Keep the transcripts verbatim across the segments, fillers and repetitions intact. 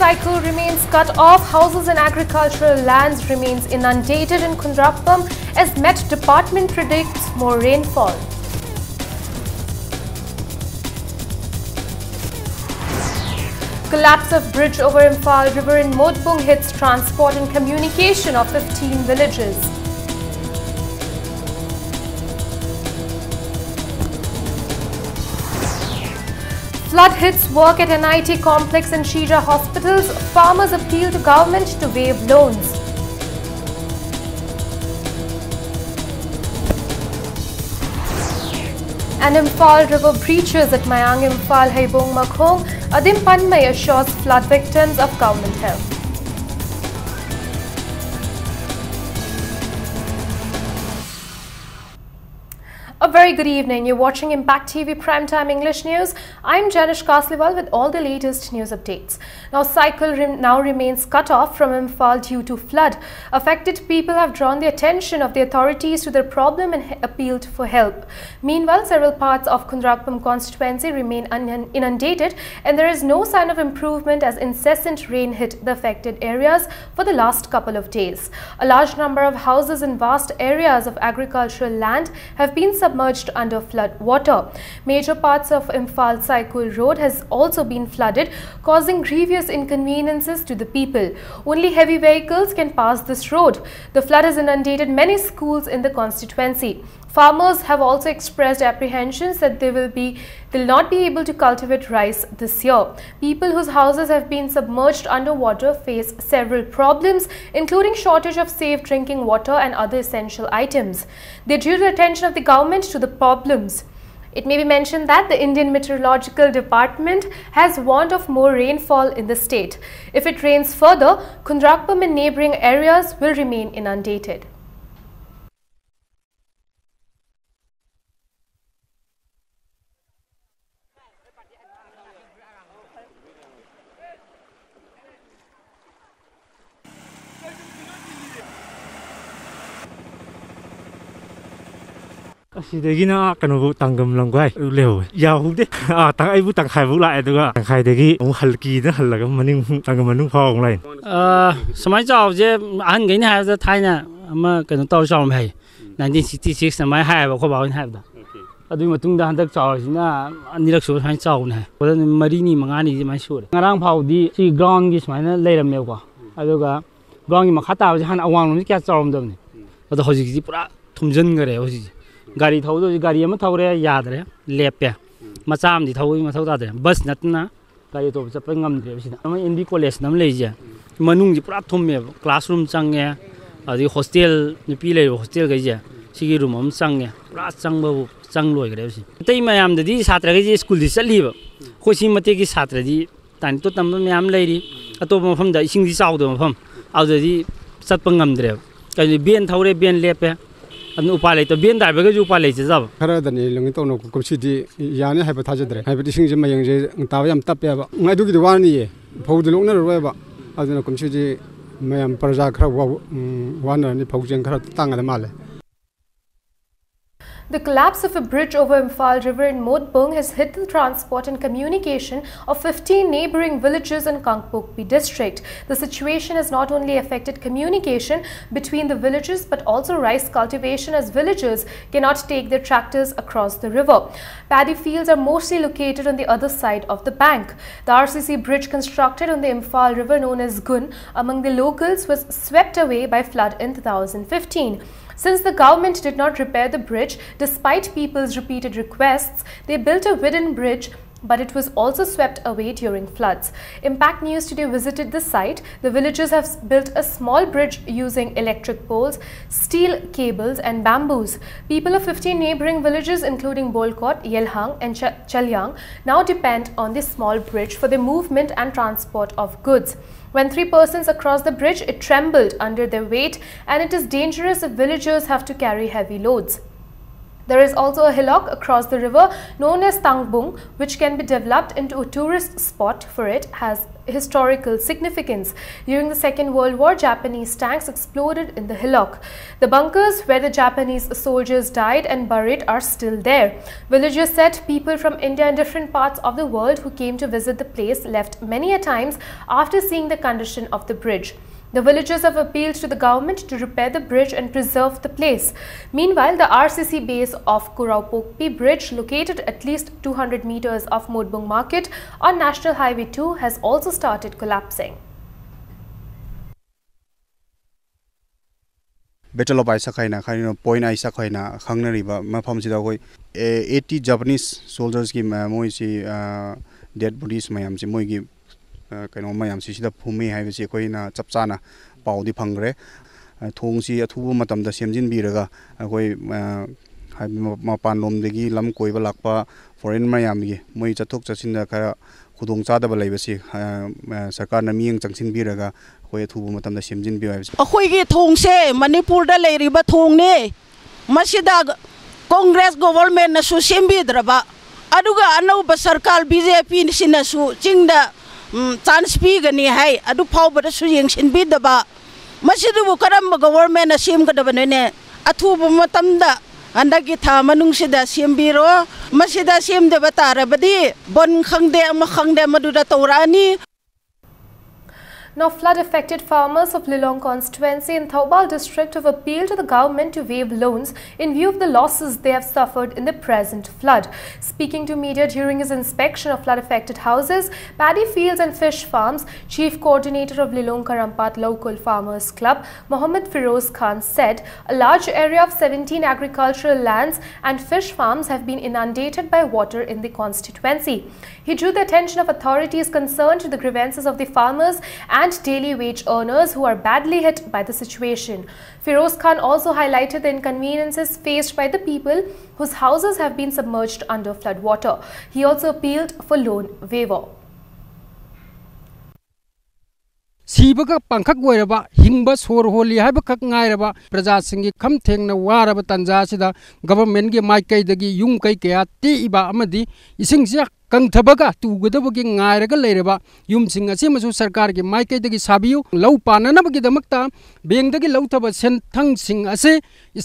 Cycle remains cut off, houses and agricultural lands remains inundated in Khundrakpam as Met Department predicts more rainfall. Collapse of bridge over Imphal River in Motbung hits transport and communication of fifteen villages. Flood hits work at N I T complex and Shija hospitals. Farmers appeal to government to waive loans. And Imphal River breaches at Mayang Imphal Heibong Makhong. Adim Panmei assures flood victims of government help. A very good evening. You're watching Impact T V Primetime English News. I'm Janish Kasliwal with all the latest news updates. Now, Cycle rem- now remains cut off from Imphal due to flood. Affected people have drawn the attention of the authorities to their problem and he- appealed for help. Meanwhile, several parts of Khundrakpam constituency remain un- inundated, and there is no sign of improvement as incessant rain hit the affected areas for the last couple of days. A large number of houses and vast areas of agricultural land have been submerged under flood water. Major parts of Imphal Saikul Road has also been flooded, causing grievous inconveniences to the people. Only heavy vehicles can pass this road. The flood has inundated many schools in the constituency. Farmers have also expressed apprehensions that they will be they'll not be able to cultivate rice this year. People whose houses have been submerged underwater face several problems, including shortage of safe drinking water and other essential items. They drew the attention of the government to the problems. It may be mentioned that the Indian Meteorological Department has warned of more rainfall in the state. If it rains further, Khundrakpam and neighbouring areas will remain inundated. ꯑꯁꯤꯗꯒꯤꯅ ꯀꯩꯅꯣꯕꯨ ꯇꯥꯡꯒꯝ ꯂꯝꯒꯥꯏ ꯑꯗꯨ ꯂꯩꯍꯧꯋꯦ꯫ ꯌꯥꯍꯧꯗꯦ꯫ ꯑꯥ, ꯇꯪ-, ꯑꯩꯕꯨ ꯇꯪꯈꯥꯏꯐꯥꯎ ꯂꯥꯛꯑꯦ, ꯑꯗꯨꯒ ꯇꯪꯈꯥꯏꯗꯒꯤ ꯑꯃꯨꯛ ꯍꯜ-, ꯀꯤꯗ ꯍꯜꯂꯒ ꯃꯅꯤꯡ ꯇꯥꯡꯒꯝ ꯃꯅꯨꯡ ꯐꯥꯎ ꯑꯃꯨꯛ ꯂꯥꯛꯏꯅꯦ꯫ ꯑꯥ, ꯁꯨꯃꯥꯏꯅ ꯆꯥꯎꯕꯁꯦ ꯑꯍꯟꯈꯩꯅ ꯍꯥꯏꯕꯗ ꯊꯥꯏꯅ ꯑꯃ ꯀꯩꯅꯣ ꯇꯧꯔ ꯆꯥꯎꯔꯝꯃꯦ ꯍꯥꯏ꯫ ꯅꯥꯏꯟꯇꯤꯟ ꯁꯤꯛꯁꯇꯤ ꯁꯤꯛꯁ ꯑꯗꯨꯃꯥꯏꯅ ꯍꯥꯏꯌꯦꯕ ꯑꯩꯈꯣꯏ ꯕꯥꯍꯣꯏꯅ ꯍꯥꯏꯕꯗ꯫ ꯑꯗꯨꯒꯤ ꯃꯇꯨꯡꯗ ꯍꯟꯗꯛ ꯆꯥꯎꯔꯤꯁꯤꯅ ꯑꯅꯤꯔꯛ ꯁꯨꯕ ꯁꯨꯃꯥꯏꯅ ꯆꯥꯎꯕꯅꯦ ꯍꯥꯏ꯫ ꯑꯗꯨꯗ ꯅꯨꯃꯤꯠ ꯃꯔꯤꯅꯤ ꯃꯉꯥꯅꯤꯗꯤ ꯑꯗꯨꯃꯥꯏꯅ ꯁꯨꯔꯦ꯫ ꯉꯔꯥꯡ ꯐꯥꯎꯗꯤ ꯁꯤ ꯒ꯭ꯔꯥꯎꯟꯒꯤ ꯁꯨꯃꯥꯏꯅ ꯂꯩꯔꯝꯃꯦꯕꯀꯣ꯫ ꯑꯗꯨꯒ ꯒ꯭ꯔꯥꯎꯟꯒꯤ ꯃꯈꯥ ꯇꯥꯕꯁꯦ ꯍꯥꯟꯅ ꯑꯋꯥꯡꯂꯣꯝꯁꯦ ꯀꯌꯥ ꯆꯥꯎꯔꯝꯗꯕꯅꯤ꯫ ꯑꯗꯣ ꯍꯧꯖꯤꯛꯁꯤꯗꯤ ꯄꯨꯔꯥ ꯊꯨꯝꯖꯤꯟꯈꯔꯦ ꯍꯧꯖꯤꯛꯁꯦ꯫ ꯒꯥꯔꯤ ꯊꯧꯕꯗ ꯍꯧꯖꯤꯛ ꯒꯥꯔꯤ ꯑꯃ ꯊꯧꯔꯦ, ꯌꯥꯗ꯭ꯔꯦ, ꯂꯦꯞꯄꯦ꯫ ꯃꯆꯥ ꯑꯃꯗꯤ ꯊꯧꯕꯒꯤ ꯃꯊꯧ ꯇꯥꯗ꯭ꯔꯦ꯫ ꯕꯁ ꯅꯠꯇꯅ ꯒꯥꯔꯤ ꯑꯇꯣꯞꯄ ꯆꯠꯄ ꯉꯝꯗ꯭ꯔꯦꯕ ꯁꯤꯗ꯫ ꯑꯃ ꯑꯦꯟ ꯕꯤ ꯀꯣꯂꯦꯖꯅ ꯑꯃ ꯂꯩꯔꯤꯁꯦ, ꯃꯅꯨꯡꯁꯦ ꯄꯨꯔꯥ ꯊꯨꯝꯃꯦꯕ꯫ ꯀ꯭ꯂꯥꯁꯔꯨꯝ ꯆꯪꯉꯦ, ꯑꯗꯒꯤ ꯍꯣꯁꯇꯦꯜ, ꯅꯨꯄꯤ ꯂꯩꯔꯤꯕ ꯍꯣꯁꯇꯦꯜꯈꯩꯁꯦ, ꯁꯤꯒꯤ ꯔꯨꯝ ꯑꯃ ꯆꯪꯉꯦ, ꯄꯨꯔꯥ ꯆꯪꯕꯕꯨ ꯆꯪ ꯂꯣꯏꯈ꯭ꯔꯦꯕ ꯁꯤ꯫ ꯑꯇꯩ ꯃꯌꯥꯝꯗꯗꯤ ꯁꯥꯇ꯭ꯔꯈꯩꯁꯦ ꯁ꯭ꯀꯨꯜꯗꯤ ꯆꯠꯂꯤꯕ, ꯑꯩꯈꯣꯏ ꯁꯤ ꯃꯇꯦꯛꯀꯤ ꯁꯥꯇ꯭ꯔꯗꯤ ꯇꯥꯅꯤꯇꯣ ꯇꯝꯕ ꯃꯌꯥꯝ ꯂꯩꯔꯤ꯫ ꯑꯇꯣꯞꯄ ꯃꯐꯝꯗ ꯏꯁꯤꯡꯁꯤ ꯆꯥꯎꯗꯕ ꯃꯐꯝ, ꯑꯗꯨꯗꯗꯤ ꯆꯠꯄ ꯉꯝꯗ꯭ꯔꯦꯕ꯫ ꯀꯩꯅꯣ, ꯚꯦꯟ ꯊꯧꯔꯦ, ꯚꯦꯟ ꯂꯦꯞꯄꯦ꯫ ꯑꯗꯨꯅ ꯎꯄꯥꯏ ꯂꯩꯇꯕ, ꯚꯦꯟ ꯗ꯭ꯔꯥꯏꯚꯔꯒꯁꯨ ꯎꯄꯥꯏ ꯂꯩꯖꯗꯕ꯫ ꯈꯔꯗꯅꯤ ꯂꯣꯏꯅ ꯇꯧꯅ ꯀꯨꯝꯁꯤꯗꯤ ꯌꯥꯅꯤ ꯍꯥꯏꯕ ꯊꯥꯖꯗ꯭ꯔꯦ꯫ ꯍꯥꯏꯕꯗꯤ ꯏꯁꯤꯡꯁꯦ ꯃꯌꯦꯡꯁꯦ ꯇꯥꯕ ꯌꯥꯝ ꯇꯞꯄꯦꯕ꯫ ꯎꯝ, ꯑꯗꯨꯒꯤꯗꯤ ꯋꯥꯅꯤꯌꯦ꯫ ꯐꯧꯗꯤ ꯂꯣꯛꯅꯔꯔꯣꯏꯕ꯫ ꯑꯗꯨꯅ ꯀꯨꯝꯁꯤꯗꯤ ꯃꯌꯥꯝ ꯄ꯭ꯔꯖꯥ ꯈꯔ ꯋꯥ-, ꯎꯝ, ꯋꯥꯅꯔꯅꯤ꯫ ꯐꯧ ꯆꯦꯡ ꯈꯔ ꯇꯥꯡꯒꯗ ꯃꯥꯜꯂꯦ꯫ The collapse of a bridge over Imphal River in Motbung has hit the transport and communication of fifteen neighbouring villages in Kangpokpi district. The situation has not only affected communication between the villages but also rice cultivation, as villagers cannot take their tractors across the river. Paddy fields are mostly located on the other side of the bank. The R C C bridge constructed on the Imphal River, known as Gun, among the locals was swept away by flood in two thousand fifteen. Since the government did not repair the bridge, despite people's repeated requests, they built a wooden bridge, but it was also swept away during floods. Impact News Today visited the site. The villagers have s-, built a small bridge using electric poles, steel cables, and bamboos. People of fifteen neighbouring villages, including Bolkot, Yelhang, and Ch-, Chalyang, now depend on this small bridge for the movement and transport of goods. When three persons crossed the bridge, it trembled under their weight, and it is dangerous if villagers have to carry heavy loads. There is also a hillock across the river known as Tangbung, which can be developed into a tourist spot, for it has Historical significance. During the Second World War, Japanese tanks exploded in the hillock. The bunkers where the Japanese soldiers died and buried are still there. Villagers said people from India and different parts of the world who came to visit the place left many a times after seeing the condition of the bridge. The villagers have appealed to the government to repair the bridge and preserve the place. Meanwhile, the R C C base of Kuraupokpi Bridge, located at least two hundred meters off Modbung Market on National Highway two, has also started collapsing. Battle of Aisak ꯍꯥꯏꯅ ꯀꯔꯤꯅꯣ, Point Aisak ꯍꯥꯏꯅ ꯈꯪꯅꯔꯤꯕ ꯃꯐꯝꯁꯤꯗ ꯑꯩꯈꯣꯏ eighty Japanese soldiersꯀꯤ ꯃꯣꯏꯁꯤ dead bodies ꯃꯌꯥꯝꯁꯤ, ꯃꯣꯏꯒꯤ ꯀꯩꯅꯣ ꯃꯌꯥꯝꯁꯤ ꯁꯤꯗ ꯐꯨꯝꯃꯤ ꯍꯥꯏꯕꯁꯤ ꯑꯩꯈꯣꯏꯅ ꯆꯞ ꯆꯥꯅ ꯄꯥꯎꯗꯤ ꯐꯪꯈ꯭ꯔꯦ꯫ ꯊꯣꯡꯁꯤ ꯑꯊꯨꯕ ꯃꯇꯝꯗ ꯁꯦꯝꯖꯤꯟꯕꯤꯔꯒ ꯑꯩꯈꯣꯏ ꯍꯥꯏꯗꯤ ꯃꯄꯥꯟꯂꯣꯝꯗꯒꯤ ꯂꯝ ꯀꯣꯏꯕ ꯂꯥꯛꯄ foreign ꯃꯌꯥꯝꯒꯤ ꯃꯣꯏ ꯆꯠꯊꯣꯛ ꯆꯠꯁꯤꯟꯗ ꯈꯔ ꯈꯨꯗꯣꯡꯆꯥꯗꯕ ꯂꯩꯕꯁꯤ ꯁꯔꯀꯥꯔꯅ ꯃꯤꯠꯌꯦꯡ ꯆꯪꯁꯤꯟꯕꯤꯔꯒ ꯑꯩꯈꯣꯏ ꯑꯊꯨꯕ ꯃꯇꯝꯗ ꯁꯦꯝꯖꯤꯟꯕꯤꯌꯨ ꯍꯥꯏꯕꯁꯤ꯫ ꯑꯩꯈꯣꯏꯒꯤ ꯊꯣꯡꯁꯦ ꯃꯅꯤꯄꯨꯔꯗ ꯂꯩꯔꯤꯕ ꯊꯣꯡꯅꯤ꯫ ꯃꯁꯤꯗ Congress governmentꯅꯁꯨ ꯁꯦꯝꯕꯤꯗ꯭ꯔꯕ, ꯑꯗꯨꯒ ꯑꯅꯧꯕ ꯁꯔꯀꯥꯔ BJPꯁꯤꯅꯁꯨ ꯆꯤꯡꯗ chance ꯄꯤꯒꯅꯤ ꯍꯥꯏ, ꯑꯗꯨ ꯐꯥꯎꯕꯗꯁꯨ ꯌꯦꯡꯁꯤꯟꯕꯤꯗꯕ, ꯃꯁꯤꯗꯨꯕꯨ ꯀꯔꯝꯕ governmentꯅ ꯁꯦꯝꯒꯗꯕꯅꯣꯅꯦ? ꯑꯊꯨꯕ ꯃꯇꯝꯗ ꯍꯟꯗꯛꯀꯤ ꯊꯥ ꯃꯅꯨꯡꯁꯤꯗ ꯁꯦꯝꯕꯤꯔꯣ꯫ ꯃꯁꯤꯗ ꯁꯦꯝꯗꯕ ꯇꯥꯔꯕꯗꯤ ꯕꯟ ꯈꯪꯗꯦ, ꯑꯃ ꯈꯪꯗꯦ, ꯃꯗꯨꯗ ꯇꯧꯔꯛꯑꯅꯤ꯫ Now, flood-affected farmers of Lilong constituency in Thoubal district have appealed to the government to waive loans in view of the losses they have suffered in the present flood. Speaking to media during his inspection of flood-affected houses, paddy fields and fish farms, Chief Coordinator of Lilong Karampat Local Farmers Club, Mohammad Firoz Khan, said a large area of seventeen agricultural lands and fish farms have been inundated by water in the constituency. He drew the attention of authorities concerned to the grievances of the farmers and daily wage earners who are badly hit by the situation. Firoz Khan also highlighted the inconveniences faced by the people whose houses have been submerged under flood water. He also appealed for loan waiver. ꯁꯤꯕꯒ ꯄꯥꯡꯈꯛ ꯑꯣꯏꯔꯕ, ꯍꯤꯡꯕ ꯁꯣꯔ ꯍꯣꯜꯂꯤ ꯍꯥꯏꯕꯈꯛ ꯉꯥꯏꯔꯕ ꯄ꯭ꯔꯖꯥꯁꯤꯡꯒꯤ ꯈꯝ ꯊꯦꯡꯅ ꯋꯥꯔꯕ ꯇꯥꯟꯖꯥ ꯑꯁꯤꯗ governmentꯀꯤ ꯃꯥꯏꯀꯩꯗꯒꯤ ꯌꯨꯝ ꯀꯩ ꯀꯌꯥ ꯇꯦꯛꯏꯕ ꯑꯃꯗꯤ ꯏꯁꯤꯡꯁꯦ ꯀꯪꯊꯕꯒ ꯇꯨꯒꯗꯕꯒꯤ ꯉꯥꯏꯔꯒ ꯂꯩꯔꯕ ꯌꯨꯝꯁꯤꯡ ꯑꯁꯤꯃꯁꯨ ꯁꯔꯀꯥꯔꯒꯤ ꯃꯥꯏꯀꯩꯗꯒꯤ ꯁꯥꯕꯤꯌꯨ꯫ ꯂꯧ ꯄꯥꯟꯅꯅꯕꯒꯤꯗꯃꯛꯇ ꯕꯦꯡꯗꯒꯤ ꯂꯧꯊꯕ ꯁꯦꯟꯊꯪꯁꯤꯡ ꯑꯁꯤ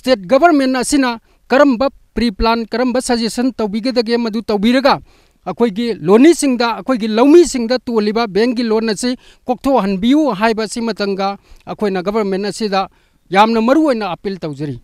ꯁ꯭ꯇꯦꯠ ꯒꯚꯔꯟꯃꯦꯟ ꯑꯁꯤꯅ ꯀꯔꯝꯕ ꯄ꯭ꯔꯤ ꯄ꯭ꯂꯥꯟ, ꯀꯔꯝꯕ ꯁꯖꯦꯁꯟ ꯇꯧꯕꯤꯒꯗꯒꯦ, ꯃꯗꯨ ꯇꯧꯕꯤꯔꯒ ꯑꯩꯈꯣꯏꯒꯤ ꯂꯣꯅꯤꯁꯤꯡꯗ, ꯑꯩꯈꯣꯏꯒꯤ ꯂꯧꯃꯤꯁꯤꯡꯗ ꯇꯣꯜꯂꯤꯕ ꯕꯦꯡꯒꯤ ꯂꯣꯟ ꯑꯁꯤ ꯀꯣꯛꯊꯣꯛꯍꯟꯕꯤꯌꯨ ꯍꯥꯏꯕ ꯑꯁꯤꯃꯇꯪꯒ ꯑꯩꯈꯣꯏꯅ ꯒꯚꯔꯟꯃꯦꯟ ꯑꯁꯤꯗ ꯌꯥꯝꯅ ꯃꯔꯨ ꯑꯣꯏꯅ ꯑꯄꯤꯜ ꯇꯧꯖꯔꯤ꯫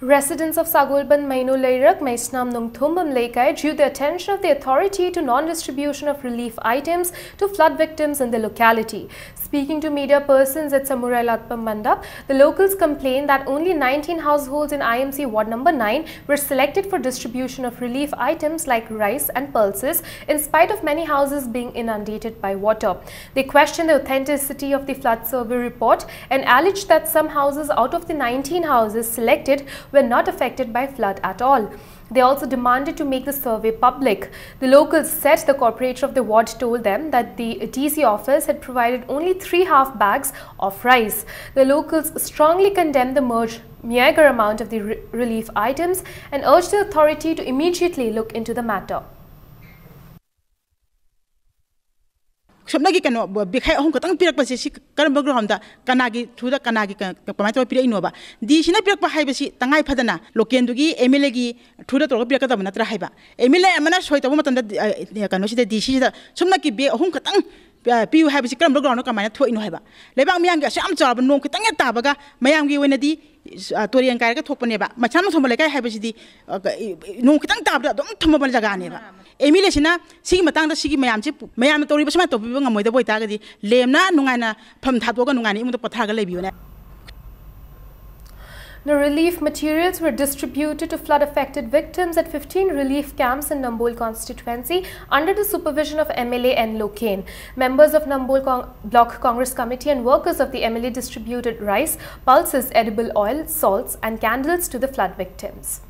Residents of Sagolband Maino Leirak, Meisnam Nongthumbam Leikai drew the attention of the authority to non-distribution of relief items to flood victims in the locality. Speaking to media persons at Samurai Latpam Mandap, the locals complained that only nineteen households in I M C Ward number nine were selected for distribution of relief items like rice and pulses, in spite of many houses being inundated by water. They questioned the authenticity of the flood survey report and alleged that some houses out of the nineteen houses selected were not affected by flood at all. They also demanded to make the survey public. The locals said the corporator of the ward told them that the D C office had provided only three half bags of rice. The locals strongly condemned the merged meager amount of the re- relief items and urged the authority to immediately look into the matter. ꯁꯨꯞꯅꯒꯤ ꯀꯩꯅꯣ ꯕꯦꯛꯈꯥꯏ ꯑꯍꯨꯝ ꯈꯛꯇꯪ ꯄꯤꯔꯛꯄꯁꯦ, ꯁꯤ ꯀꯔꯝꯕ ground, ꯀꯅꯥꯒꯤ ꯊ꯭ꯔꯨꯗ, ꯀꯅꯥꯒꯤ ꯀ- ꯀꯃꯥꯏꯅ ꯇꯧꯔꯒ ꯄꯤꯔꯛꯏꯅꯣꯕ? ꯗꯤ ꯁꯤꯅ ꯄꯤꯔꯛꯄ ꯍꯥꯏꯕꯁꯤ ꯇꯉꯥꯏ ꯐꯗꯅ ꯂꯣꯀꯦꯜꯗꯨꯒꯤ ꯑꯦꯝ ꯑꯦꯜ ꯑꯦꯒꯤ ꯊ꯭ꯔꯨꯗ ꯇꯧꯔꯒ ꯄꯤꯔꯛꯀꯗꯕ ꯅꯠꯇ꯭ꯔꯥ ꯍꯥꯏꯕ? ꯑꯦꯝ ꯑꯦꯜ ꯑꯦ ꯑꯃꯅ ꯁꯣꯏ ꯇꯧꯕ ꯃꯇꯝꯗ, ꯑ, ꯀꯩꯅꯣꯁꯤꯗ, ꯗꯤ ꯁꯤꯁꯤꯗ ꯁꯨꯞꯅꯒꯤ ꯕꯦꯛ ꯑꯍꯨꯝ ꯈꯛꯇꯪ, ꯑ, ꯄꯤꯌꯨ ꯍꯥꯏꯕꯁꯤ ꯀꯔꯝꯕ ꯒ꯭ꯔꯥꯎꯟꯗ ꯀꯃꯥꯏꯅ ꯊꯣꯛꯏꯅꯣ ꯍꯥꯏꯕ? ꯂꯩꯕꯥꯛ ꯃꯤꯌꯥꯝꯒꯤ ꯑꯁꯨꯛ ꯌꯥꯝ ꯆꯥꯎꯔꯕ ꯅꯣꯡ ꯈꯤꯇꯪ ꯍꯦꯛ ꯇꯥꯕꯒ ꯃꯌꯥꯝꯒꯤ ꯑꯣꯏꯅꯗꯤ, ꯑ, ꯇꯨꯔꯦꯟ ꯀꯥꯏꯔꯒ ꯊꯣꯛꯄꯅꯦꯕ꯫ ꯃꯩꯁꯥꯝ ꯊꯣꯝꯕ ꯂꯩꯀꯥꯏ ꯍꯥꯏꯕꯁꯤꯗꯤ, ꯑ, ꯀ- ꯏ- ꯏ- ꯅꯣꯡ ꯈꯤꯇꯪ ꯇꯥꯕꯗ ꯑꯗꯨꯝ ꯊꯨꯝꯃꯕ ꯖꯒꯥꯅꯦꯕ꯫ ꯑꯦꯝ ꯑꯦꯜ ꯑꯦꯁꯤꯅ ꯁꯤꯒꯤ ꯃꯇꯥꯡꯗ, ꯁꯤꯒꯤ ꯃꯌꯥꯝꯁꯤ ꯄꯨ- ꯃꯌꯥꯝꯅ ꯇꯧꯔꯤꯕ ꯁꯨꯃꯥꯏꯅ ꯇꯧꯕꯤꯕ ꯉꯝꯃꯣꯏꯗꯕ ꯑꯣꯏꯇꯥꯔꯒꯗꯤ, ꯂꯦꯝꯅ ꯅꯨꯡꯉꯥꯏꯅ ꯐꯝ ꯊꯥꯗꯣꯛꯑꯒ ꯅꯨꯡꯉꯥꯏꯅ ꯏꯃꯨꯡꯗ ꯄꯣꯊꯥꯔꯒ ꯂꯩꯕꯤꯌꯨꯅꯦ꯫ The relief materials were distributed to flood affected victims at fifteen relief camps in Nambol constituency under the supervision of M L A N Loken. Members of Nambol Con- Block Congress Committee and workers of the M L A distributed rice, pulses, edible oil, salts, and candles to the flood victims.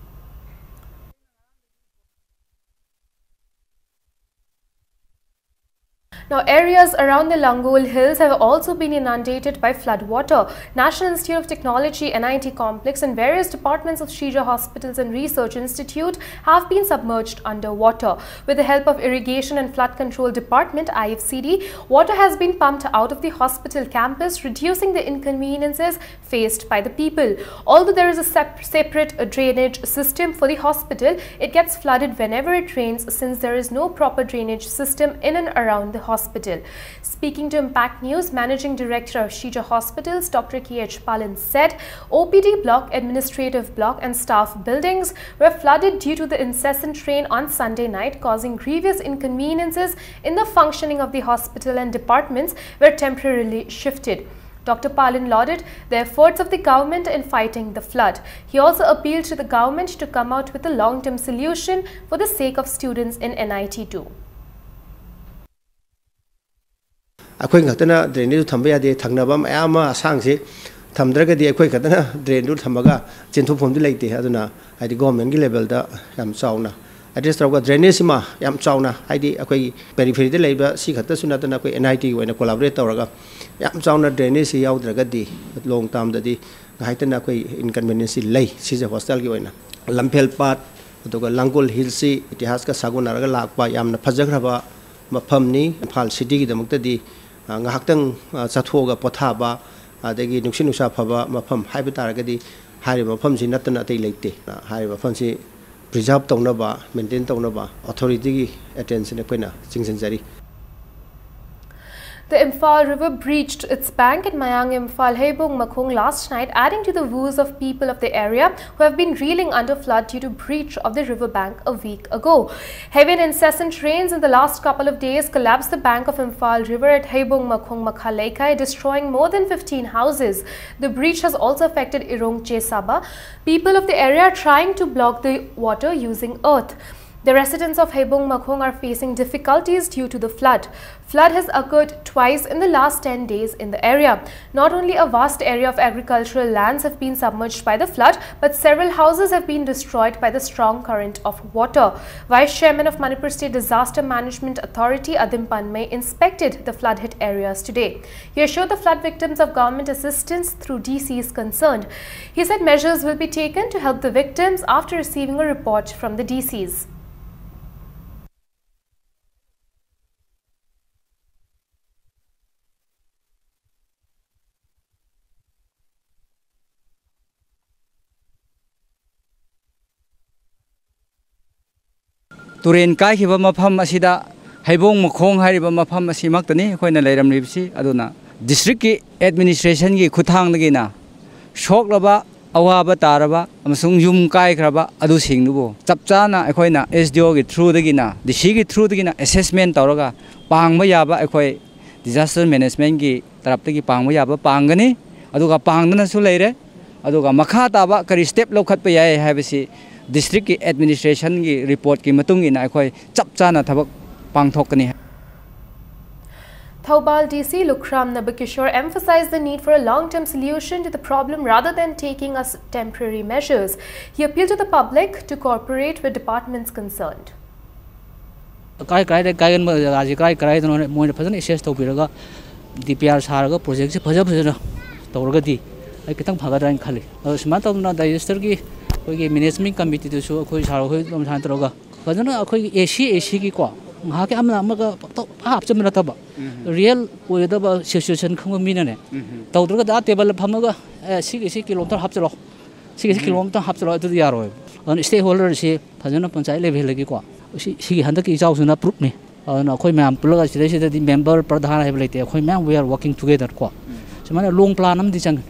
Now, areas around the Langul Hills have also been inundated by flood water. National Institute of Technology, N I T complex, and various departments of Shija Hospitals and Research Institute have been submerged underwater. With the help of Irrigation and Flood Control Department, I F C D, water has been pumped out of the hospital campus, reducing the inconveniences faced by the people. Although there is a sep- separate drainage system for the hospital, it gets flooded whenever it rains since there is no proper drainage system in and around the hospital. Speaking to Impact News, Managing Director of Shija Hospitals, Doctor K H Palin said O P D block, administrative block, and staff buildings were flooded due to the incessant rain on Sunday night, causing grievous inconveniences in the functioning of the hospital, and departments were temporarily shifted. Doctor Palin lauded the efforts of the government in fighting the flood. He also appealed to the government to come out with a long-term solution for the sake of students in N I T too. ꯑꯩꯈꯣꯏ ꯈꯛꯇꯅ ꯗ꯭ꯔꯦꯟꯗꯨ ꯊꯝꯕ ꯌꯥꯗꯦ, ꯊꯪꯅꯕ ꯃꯌꯥꯝ ꯑꯃ ꯑꯁꯥꯡꯁꯤ ꯊꯝꯗ꯭ꯔꯒꯗꯤ ꯑꯩꯈꯣꯏ ꯈꯛꯇꯅ ꯗ꯭ꯔꯦꯟꯗꯨ ꯊꯝꯃꯒ ꯆꯦꯟꯊꯣꯛꯐꯝꯗꯤ ꯂꯩꯇꯦ꯫ ꯑꯗꯨꯅ ꯍꯥꯏꯗꯤ ꯒꯣꯔꯃꯦꯟꯒꯤ ꯂꯦꯕꯦꯜꯗ ꯌꯥꯝ ꯆꯥꯎꯅ ꯑꯦꯗ꯭ꯔꯦꯁ ꯇꯧꯔꯒ ꯗ꯭ꯔꯦꯅꯦꯖꯁꯤꯃ ꯌꯥꯝ ꯆꯥꯎꯅ, ꯍꯥꯏꯗꯤ ꯑꯩꯈꯣꯏꯒꯤ ꯄꯦꯔꯤꯐꯦꯔꯤꯗ ꯂꯩꯕ ꯁꯤ ꯈꯛꯇꯁꯨ ꯅꯠꯇꯅ ꯑꯩꯈꯣꯏ ꯑꯦꯟ ꯑꯥꯏ ꯇꯤꯒꯤ ꯑꯣꯏꯅ ꯀꯣꯂꯥꯕꯣꯔꯦꯠ ꯇꯧꯔꯒ ꯌꯥꯝ ꯆꯥꯎꯅ ꯗ꯭ꯔꯦꯅꯦꯖꯁꯤ ꯌꯥꯎꯗ꯭ꯔꯒꯗꯤ ꯂꯣꯡ ꯇꯥꯝꯗꯗꯤ ꯉꯥꯏꯍꯥꯛꯇꯅ ꯑꯩꯈꯣꯏ ꯏꯟꯀꯟꯚꯤꯅꯤꯌꯟꯁꯁꯤ ꯂꯩ꯫ ꯁꯤꯁꯦ ꯍꯣꯁꯇꯦꯜꯒꯤ ꯑꯣꯏꯅ ꯂꯝꯐꯦꯜ ꯄꯥꯠ ꯑꯗꯨꯒ ꯂꯥꯡꯒꯣꯜ ꯍꯤꯜꯁꯁꯤ ꯏꯇꯤꯍꯥꯁꯀ ꯁꯥꯒꯣꯟꯅꯔꯒ ꯂꯥꯛꯄ ꯌꯥꯝꯅ ꯐꯖꯈ꯭ꯔꯕ ꯃꯐꯝꯅꯤ꯫ ꯏꯝꯐꯥꯜ ꯁꯤꯇꯤꯒꯤꯗꯃꯛꯇꯗꯤ ꯉꯥꯏꯍꯥꯛꯇꯪ ꯆꯠꯊꯣꯛꯑꯒ ꯄꯣꯊꯥꯕ ꯑꯗꯒꯤ ꯅꯨꯡꯁꯤꯠ ꯅꯨꯡꯁꯥ ꯐꯕ ꯃꯐꯝ ꯍꯥꯏꯕ ꯇꯥꯔꯒꯗꯤ ꯍꯥꯏꯔꯤꯕ ꯃꯐꯝꯁꯤ ꯅꯠꯇꯅ ꯑꯇꯩ ꯂꯩꯇꯦ꯫ ꯍꯥꯏꯔꯤꯕ ꯃꯐꯝꯁꯤ ꯄ꯭ꯔꯤꯖꯥꯔꯚ ꯇꯧꯅꯕ, ꯃꯦꯟꯇꯦꯟ ꯇꯧꯅꯕ ꯑꯣꯊꯣꯔꯤꯇꯤꯒꯤ ꯑꯦꯇꯦꯟꯁꯟ ꯑꯩꯈꯣꯏꯅ ꯆꯤꯡꯁꯤꯟꯖꯔꯤ꯫ The Imphal River breached its bank at Mayang Imphal Heibong Makhong last night, adding to the woes of people of the area who have been reeling under flood due to breach of the river bank a week ago. Heavy and incessant rains in the last couple of days collapsed the bank of Imphal River at Heibong Makhong Makhaleikai, destroying more than fifteen houses. The breach has also affected Irong Chesaba. People of the area are trying to block the water using earth. The residents of Heibong Makhong are facing difficulties due to the flood. Flood has occurred twice in the last ten days in the area. Not only a vast area of agricultural lands have been submerged by the flood, but several houses have been destroyed by the strong current of water. Vice Chairman of Manipur State Disaster Management Authority, Adim Panmei, inspected the flood hit areas today. He assured the flood victims of government assistance through D Cs concerned. He said measures will be taken to help the victims after receiving a report from the D Cs. ꯇꯨꯔꯦꯟ ꯀꯥꯏꯈꯤꯕ ꯃꯐꯝ ꯑꯁꯤꯗ ꯍꯩꯕꯣꯡ ꯃꯈꯣꯡ ꯍꯥꯏꯔꯤꯕ ꯃꯐꯝ ꯑꯁꯤꯃꯛꯇꯅꯤ ꯑꯩꯈꯣꯏꯅ ꯂꯩꯔꯝꯂꯤꯕꯁꯤ꯫ ꯑꯗꯨꯅ ꯗꯤꯁꯇ꯭ꯔꯤꯛꯀꯤ ꯑꯦꯗꯃꯤꯅꯤꯁꯇ꯭ꯔꯦꯁꯟꯒꯤ ꯈꯨꯠꯊꯥꯡꯗꯒꯤꯅ ꯁꯣꯛꯂꯕ, ꯑꯋꯥꯕ ꯇꯥꯔꯕ ꯑꯃꯁꯨꯡ ꯌꯨꯝ ꯀꯥꯏꯈ꯭ꯔꯕ ꯑꯗꯨꯁꯤꯡꯗꯨꯕꯨ ꯆꯞ ꯆꯥꯅ ꯑꯩꯈꯣꯏꯅ ꯑꯦꯁ ꯗꯤ ꯑꯣꯒꯤ ꯊ꯭ꯔꯨꯗꯒꯤꯅ, ꯗꯤ ꯁꯤꯒꯤ ꯊ꯭ꯔꯨꯗꯒꯤꯅ ꯑꯦꯁꯦꯁꯃꯦꯟ ꯇꯧꯔꯒ ꯄꯥꯡꯕ ꯌꯥꯕ ꯑꯩꯈꯣꯏ ꯗꯤꯖꯥꯁꯇꯔ ꯃꯦꯅꯦꯖꯃꯦꯟꯒꯤ ꯇꯔꯞꯇꯒꯤ ꯄꯥꯡꯕ ꯌꯥꯕ ꯄꯥꯡꯒꯅꯤ꯫ ꯑꯗꯨꯒ ꯄꯥꯡꯗꯅꯁꯨ ꯂꯩꯔꯦ꯫ ꯑꯗꯨꯒ ꯃꯈꯥ ꯇꯥꯕ ꯀꯔꯤ ꯁ꯭ꯇꯦꯞ ꯂꯧꯈꯠꯄ ꯌꯥꯏ ꯍꯥꯏꯕꯁꯤ ꯗꯤꯁꯇ꯭ꯔꯤꯛꯀꯤ ꯑꯦꯗꯃꯤꯅꯤꯁꯇ꯭ꯔꯦꯁꯟꯒꯤ ꯔꯤꯄꯣꯔꯠꯀꯤ ꯃꯇꯨꯡ ꯏꯟꯅ ꯑꯩꯈꯣꯏ ꯆꯞ ꯆꯥꯅ ꯊꯕꯛ ꯄꯥꯡꯊꯣꯛꯀꯅꯤ꯫ Thoubal D C Lukram Nabakishore emphasized the need for a long-term solution to the problem rather than taking us temporary measures. He appealed to the public to cooperate with departments concerned. ꯀꯥꯏ ꯀꯥꯏꯗ ꯀꯥꯏꯒꯟꯕ ꯖꯒꯥꯁꯤ ꯀꯥꯏ ꯀꯥꯏꯗꯅꯣ ꯃꯣꯏꯅ ꯐꯖꯅ access ꯇꯧꯕꯤꯔꯒ ꯗꯤ P R ꯁꯥꯔꯒ ꯄ꯭ꯔꯣꯖꯦꯛꯁꯦ ꯐꯖ ꯐꯖꯅ ꯇꯧꯔꯒꯗꯤ ꯑꯩ ꯈꯤꯇꯪ ꯐꯒꯗ꯭ꯔꯥ ꯍꯥꯏꯅ ꯈꯜꯂꯤ꯫ ꯑꯗꯣ ꯁꯨꯃꯥꯏꯅ ꯇꯧꯗꯅ ꯗꯤꯖꯥꯁꯇꯔꯒꯤ ꯑꯩꯈꯣꯏꯒꯤ ꯃꯦꯅꯦꯖꯃꯦꯟ ꯀꯃꯤꯇꯤꯗꯨꯁꯨ ꯑꯩꯈꯣꯏ ꯁꯥꯔ ꯍꯣꯏ ꯑꯗꯨꯝ ꯁꯨꯃꯥꯏꯅ ꯇꯧꯔꯒ ꯐꯖꯅ ꯑꯩꯈꯣꯏꯒꯤ ꯑꯦ ꯁꯤ ꯑꯦ ꯁꯤꯒꯤꯀꯣ ꯉꯥꯏꯍꯥꯛꯀꯤ ꯑꯃꯅ ꯑꯃꯒ ꯄꯪꯇꯧ ꯍꯥꯞꯆꯤꯟꯕ ꯅꯠꯇꯕ ꯔꯤꯌꯦꯜ ꯑꯣꯏꯒꯗꯕ ꯁꯤꯆꯨꯋꯦꯁꯟ ꯈꯪꯕ ꯃꯤꯅꯅꯦ ꯇꯧꯗ꯭ꯔꯒꯗꯤ ꯑꯥ ꯇꯦꯕꯜꯗ ꯐꯝꯃꯒ ꯑꯦ ꯁꯤꯒꯤ ꯁꯤ ꯀꯤꯂꯣꯃꯤꯇꯔ ꯍꯥꯞꯆꯤꯜꯂꯣ ꯁꯤꯒꯤ ꯁꯤ ꯀꯤꯂꯣꯃꯤꯇꯔ ꯍꯥꯞꯆꯤꯜꯂꯣ ꯑꯗꯨꯗꯤ ꯌꯥꯔꯣꯏꯕ꯫ ꯑꯗꯨꯅ ꯁ꯭ꯇꯦꯛ ꯍꯣꯜꯗꯔꯁꯤ ꯐꯖꯅ ꯄꯟꯆꯥꯌꯠ ꯂꯦꯚꯦꯜꯗꯒꯤꯀꯣ ꯁꯤ ꯁꯤꯒꯤ ꯍꯟꯗꯛꯀꯤ ꯏꯆꯥꯎꯁꯤꯅ ꯄ꯭ꯔꯨꯞꯅꯤ꯫ ꯑꯗꯨꯅ ꯑꯩꯈꯣꯏ ꯃꯌꯥꯝ ꯄꯨꯜꯂꯒ ꯁꯤꯗꯩꯁꯤꯗꯗꯤ ꯃꯦꯝꯕꯔ ꯄ꯭ꯔꯙꯥꯟ ꯍꯥꯏꯕ ꯂꯩꯇꯦ꯫ ꯑꯩꯈꯣꯏ ꯃꯌꯥꯝ we are working together ꯀꯣ ꯁꯨꯃꯥꯏꯅ ꯂꯣꯡ ꯄ꯭ꯂꯥꯟ ꯑꯃꯗꯤ ꯆꯪꯉꯤ꯫